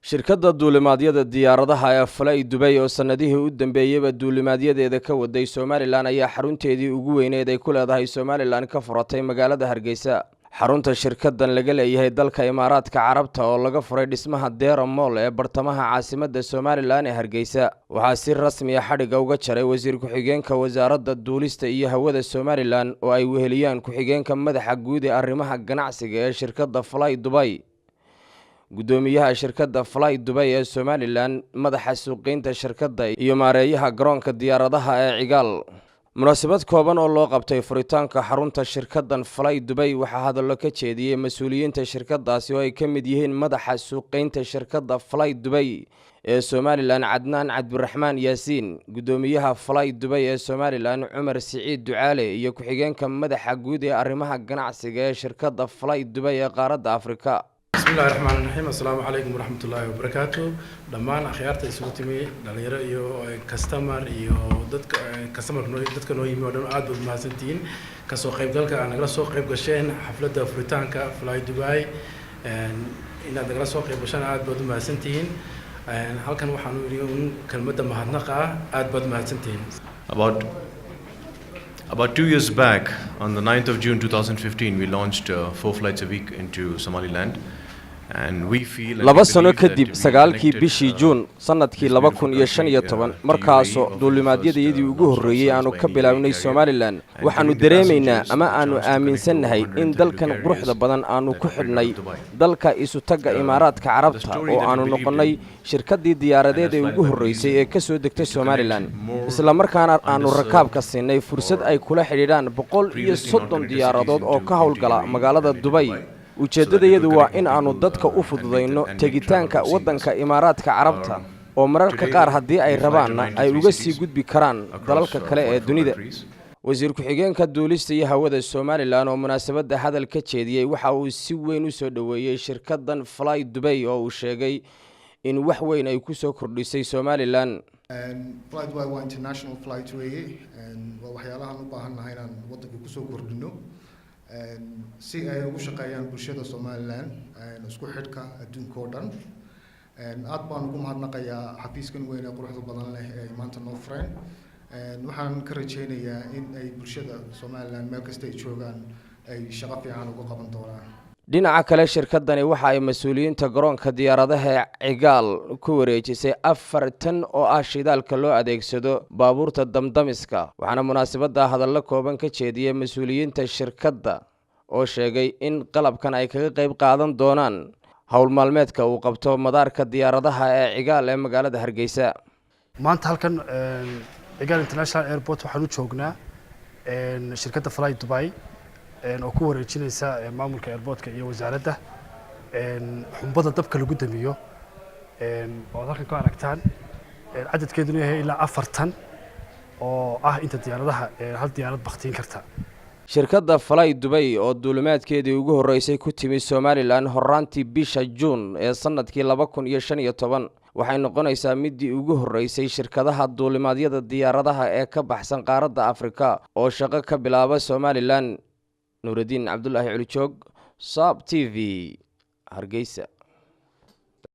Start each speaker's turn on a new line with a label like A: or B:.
A: Shirkadda duulimaadyada diyaaradaha ee Fly Dubai oo sanadihii u dambeeyeyba duulimaadyadeeda ka waday Somaliland ayaa xarunteedii ugu weyneed ay ku leedahay Somaliland ka furatay magaalada Hargeysa. Xarunta shirkadan laga leeyahay dalka Imaaraadka Carabta oo laga furay dhismaha Dera Mall ee bartamaha caasimadda Somaliland ee Hargeysa waxaa si rasmiya xadhigga uga jaray wasiir ku-xigeenka wasaaradda duulista iyo hawada Somaliland, oo ay weheliyaan ku-xigeenka madaxa guud ee arrimaha ganacsiga ee shirkadda Fly Dubai, guddoomiyaha shirkadda Fly Dubai ee Somaliland, madaxa suuqgeynta shirkadda iyo maareeyaha garoonka diyaaradaha ee Cigaal. Munaasabad kooban oo loo qabtay furitaanka xarunta shirkaddan Fly Dubai waxaa hadallo ka jeediyey mas-uuliyiinta shirkadaasi, oo ay ka mid yihiin madaxa suuqgeynta shirkadda Fly Dubai ee Somaliland, Cadnaan Cabdiraxmaan Yaasiin, guddoomiyaha Fly Dubai ee Somaliland, Cumar Siciid Ducaale, iyo ku-xigeenka madaxa guud ee arrimaha ganacsiga ee shirkadda Fly Dubai ee qaaradda Afrika.
B: Bismi Illahi raxmaan raxiim. Assalaamu calaykum waraxmat ullaahi wabarakaatu. Dhammaan akhyaarta isugu timi, dhalinyaro iyo customer iyo dadka customer noo, dadka noo yimi oo dhan, aad baad mahadsantihiin kasoo qaybgalka aad nagala soo qayb gasheen xafladda furitaanka Fly Dubai. Inaad nagala soo qayb gashaan aad baad u mahadsantihiin. Halkan waxaan u idhi un kelmadda mahadnaqa ah. Aad baad mahadsantihiin.
C: About 2 years back, on the 9th of June 2015, we launched four flights a week into Somaliland.
A: 2 sano kadib, 9-kii bishii Juun sannadkii 2015, markaasoo duulimaadyadayadii ugu horreeyey aanu ka bilownay Somaliland, waxaannu dareemaynaa ama aannu aaminsannahay in dalkan quruxda badan aanu ku xidhnay dalka Isutagga Imaaraadka Carabta, oo aanu noqonnay shirkaddii diyaaradeed ee ugu horreysay ee ka soo degtay Somaliland, islamarkaana aannu rakaabka siinay fursad ay kula xidhiidhaan 130 diyaaradood oo ka howlgala magaalada Dubay. Ujeeddadayadu waa in aannu dadka u fududayno tegitaanka waddanka Imaaraadka Carabta, oo mararka qaar haddii ay rabaanna ay uga sii gudbi karaan dalalka kale ee dunida. Wasiir ku-xigeenka duulista iyo hawada Somaliland oo munaasabadda hadal ka jeediyey waxa uu si weyn u soo dhoweeyey shirkaddan Fly Dubay, oo uu sheegay in wax weyn ay ku soo kordhisay Somaliland.
D: Fly Dubai waa international flight weeye. Waa waxyaalahan u baahan nahay inaan waddanka kusoo kordhino si ay ugu shaqeeyaan bulshada Somaliland isku xidhka adduunka oo dhan. Aad baan ugu mahadnaqayaa xafiiskan weyn ee quruxda badan leh ee ay maanta noo fureen. Waxaan ka rajeynayaa in ay bulshada Somaliland meel kasta ay joogaan ay shaqo fiican uga qaban doonaan.
A: Dhinaca kale, shirkadani waxa ay mas-uuliyiinta garoonka diyaaradaha ee Cigaal ku wareejisay 4 tan oo ah shidaalka loo adeegsado baabuurta damdamiska, waxaana munaasabadda hadallo kooban ka jeediyey mas-uuliyiinta shirkadda oo sheegay in qalabkan ay kaga qayb qaadan doonaan howl maalmeedka uu qabto madaarka diyaaradaha ee Cigaal ee magaalada Hargeysa.
E: Maanta halkan Cigaal International Airport waxaan u joognaa shirkadda Fly Dubai oo ku wareejinaysa maamulka airportka iyo wasaaradda xumbada dabka lagu damiyo oo aad halkan ku aragtaan, cadadkeeduna yahay ilaa 4 tan oo ah inta diyaaradaha hal diyaarad baktiin karta.
A: Shirkadda Fly Dubay oo duulimaadkeedii ugu horreysay ku timi Somaliland horaantii bisha Juun ee sanadkii 2015 waxay noqonaysaa middii ugu horreysay shirkadaha duulimaadyada diyaaradaha ee ka baxsan qaaradda Afrika oo shaqo ka bilaaba Somaliland. Nuuraddiin Cabdulaahi Culijoog, Saab TV, Hargeysa.